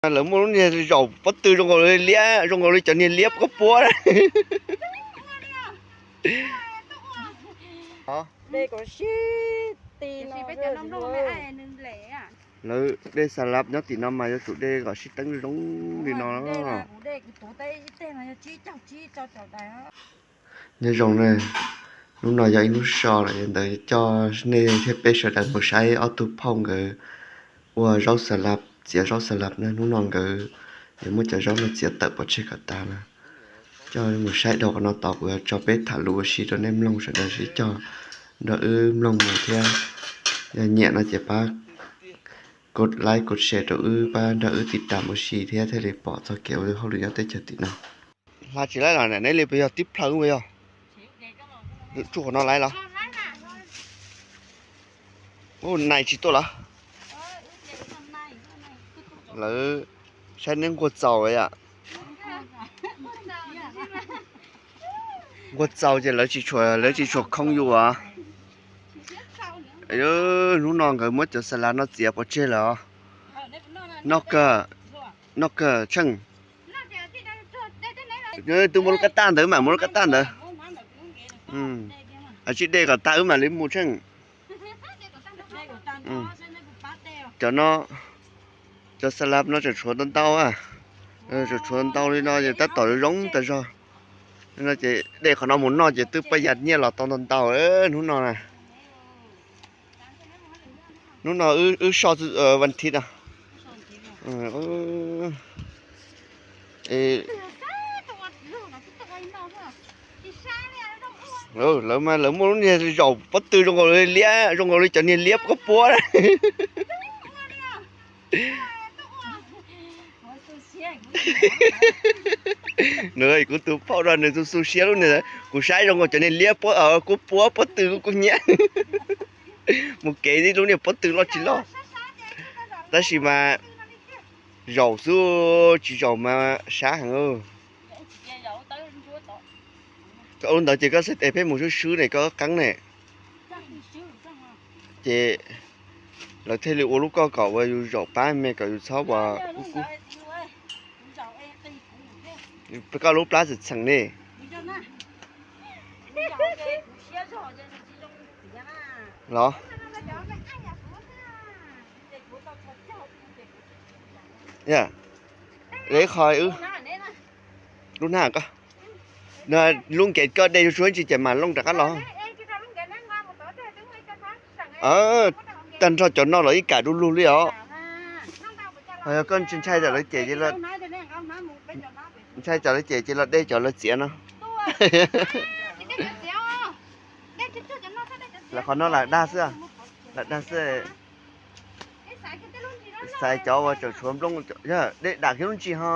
Lawv muaj lub niag zaum pob tw zoo nkaus li liab, zoo nkaus li cov niag liab puab puab. Lawv dej xa lab nyob tim no mas yuav tsum dej kom sib teeb zoo li no. Nyob zoo na, hnub no yog ib hnub so lawm, yog ntawd coj nej thiab peb sawv daws mus saib ob tug phauj nkawd ua zaub xa lab, txiav zaub xa lab na. Hnub no nkawd yuav muab cov zaub no txiav tawm pov tseg kom tas na. Coj mus saib dhau qhov no tod, kuv yuav tso peb tham lus ua si rau nej mloog, sawv daws sib cog nrog wb mloog mus thiab. Yog nyiam no ces pab kos like kos share rau wb, pab nrog wb tiv tam ua si thiab thiaj li pom txoj kev ua hauj lwm nyob teb chaws tim no. Hla tsis laib los neb li puas yog tib plhaw puas yog? Tsuj qhov no laib los? Nais tsis tuaj los? Lawv saib neb nquag txaus yom. Nquag txaus ces lawv tsis tshua, lawv tsis tshua khoo yus os. Hnub no nkawd muab cov xa lab no txiav pov tseg lawm os. Noj kawg, noj kawg Tsheej. Twb muaj lub kab taj ntawd mas, muaj lub kab taj ntawd. Tsib dej kom tas wb mam li mus Tsheej. Cov no, cov xa lab no tseem tshuav ntau ntau, tseem tshuav ntau li no ces tab tom zoo tas zog. No ces dej qhov no mus noj ces twb paj yas nyiaj los tau ntau ntau hnub no na. Hnub no wb so vas thiv no. Lawv mas lawv muaj lub niag zaum pob tw zoo nkaus li liab, zoo nkaus li cov niag liab puab puab. Nws kuv tus phauj no nws tu xu siab lub niag, kuv saib zoo nkaus cov niag liab puab, kuv puab pob tw kuv nyiam. Mus kev tib lub niag pob tw loj tsis loj, tab sis mas zaum xwb, tsis zaum mas sab heev. Koj ua ntawd ces koj xav tes peb mus swb swb ne, koj qeeb ne. Ces lawv thiaj li ua lub koj kom uas yus zaum pab me kom yus txhob uas kub kub. Koj lub plab txeem txheem ne. Los, qhov lub hnab koj, lub nkev koj de tsuag tsuag ntsis ces mam looj rov qab los. Tag nrho cov no los ib kam du lug li os. Ho yog koj ntshai tsam lawv cem, ntshai tsam lawv cem ces los de cov lawv txiav no. Lawv qhov no lam dag xwb, lam dag xwb. Xaiv cov uas tseem tshuav nplooj, dej dam kiag lub ntsis ho.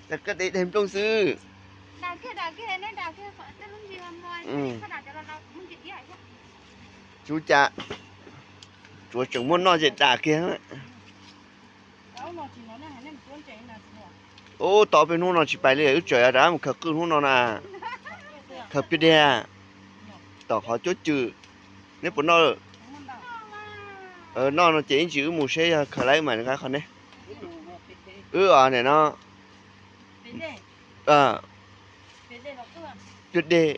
Koj de de nplooj xwb. Tsuav cas, tsuav tseem muaj noj ces dam kiag. Ub, tau peb hnub no tsis pais li, wb tseem yuav rov mus khaws qwj hnub no na. Khaws piaj deg tom qhov cuab cws. Neb puas noj? Noj no ces ib ntsis wb mus seb yog khaws laib mas nqa qhov neb. Wb os nim no piaj deg,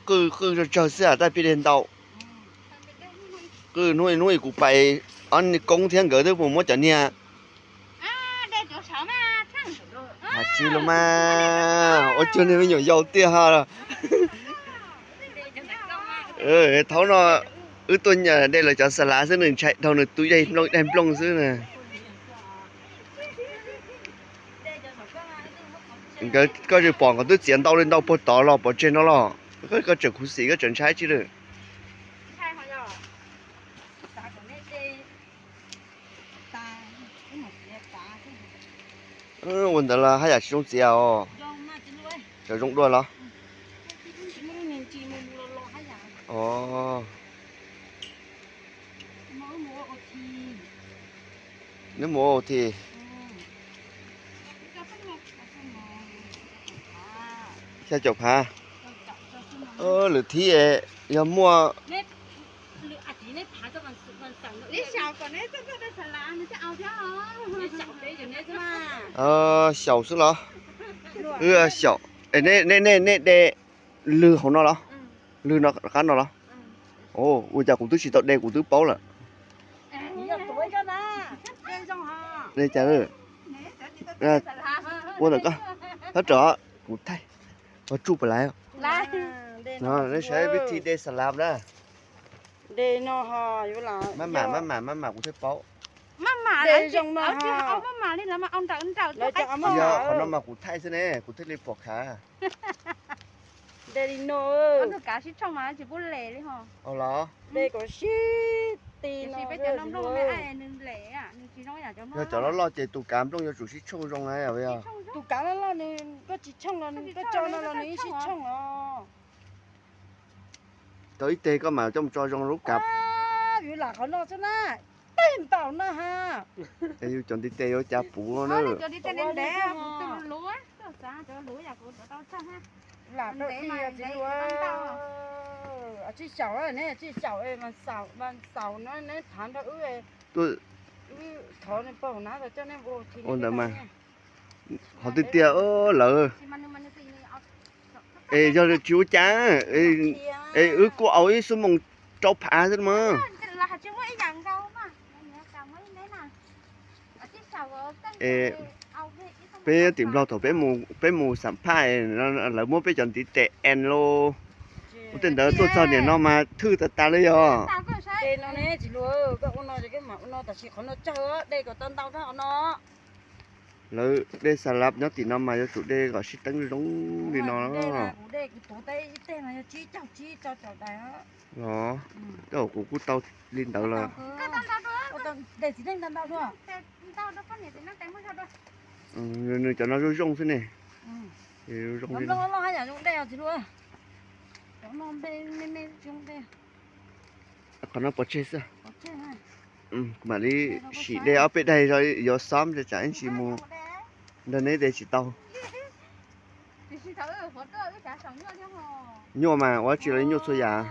qwj qwj tsawg tsawg xwb tab piaj deg ntau. Qwj hnub hnub kuv pais, ob niag koob thiab nkawd twb mus muab cov niag. Has tsis los mas, ua cuag niag me nyuam yaus tiag ha. Thaum no wb tuaj de lawv cov xa lav xwb nws ntshai dhau nws tu ib daig nplooj xwb na. Nkawd, koj tsis pom nkawd twb txiav ntau li ntau puag tod los pov tseg no los? Koj tseem khuv xim koj tseem ntshai tsis lawm. Ua ntawd los haj yam tsis zoo txiav os. Tseem zoo dua los? Neb mus ua thiab? Xya caum phav. Lwm thib yog muaj. Xyaum xwb los? Nej, nej, nej de lwg hauv no los? Lwg no qab no los? Ua cas kuv twb tsis tau de kuv twb paub lawm. Ua ntawm koj, thab ram, kuv thaij. Ua tsuj pas lais. Nej saib vib thi de xas las na. Maj mam, maj mam, maj mam kuv thiaj paub. Qhov no mas kuv thaij xwb ne, kuv thiaj li pom khav. Los? Yog cov loj loj ces tus kav nplooj yuav tsum sib tshooj zoo na. Tus kav loj loj nws koj tsis tshooj los koj tso no los nws yeej sib tshooj os. Tau ib teg koj mam coj mus tso zoo lub kav. Yus lam qhov no xwb na, tej npaum no ha. Es yus cov ntiv tes yuav cas puv no na. Lam tau ti tsis xyaum ne, tsis xyaum mas xaus no neb thav nrog wb, wb thov nws pog na coj neb ua ntawd mas. Qhov twg tiag lawm. Es yog tsis ua cas, es wb kuj au ib xuab moos rau phav xwb mas. Es peb tim Nplog thaum peb mus xam phaj, lawv muab peb cov ntiv tes en lauj. Ua tej ntawd tuaj txog niam no mas thwj tas tas li yog. Lawv de xas las nyob tim no mas yuav tsum de kom sib teeb zoo li no. Los, tej zaum kuv kuj tau li ntawd lawm. Nws cov no zoo zoo xwb ne. Zoo li no. Qhov no pov tseg xwb. Kuv mam li sim de ob peb daig yuav xob tsam ib ntsis mus nrog neb de tsis tau. Nyuaj mas ua tsis los nyuaj txhua yam.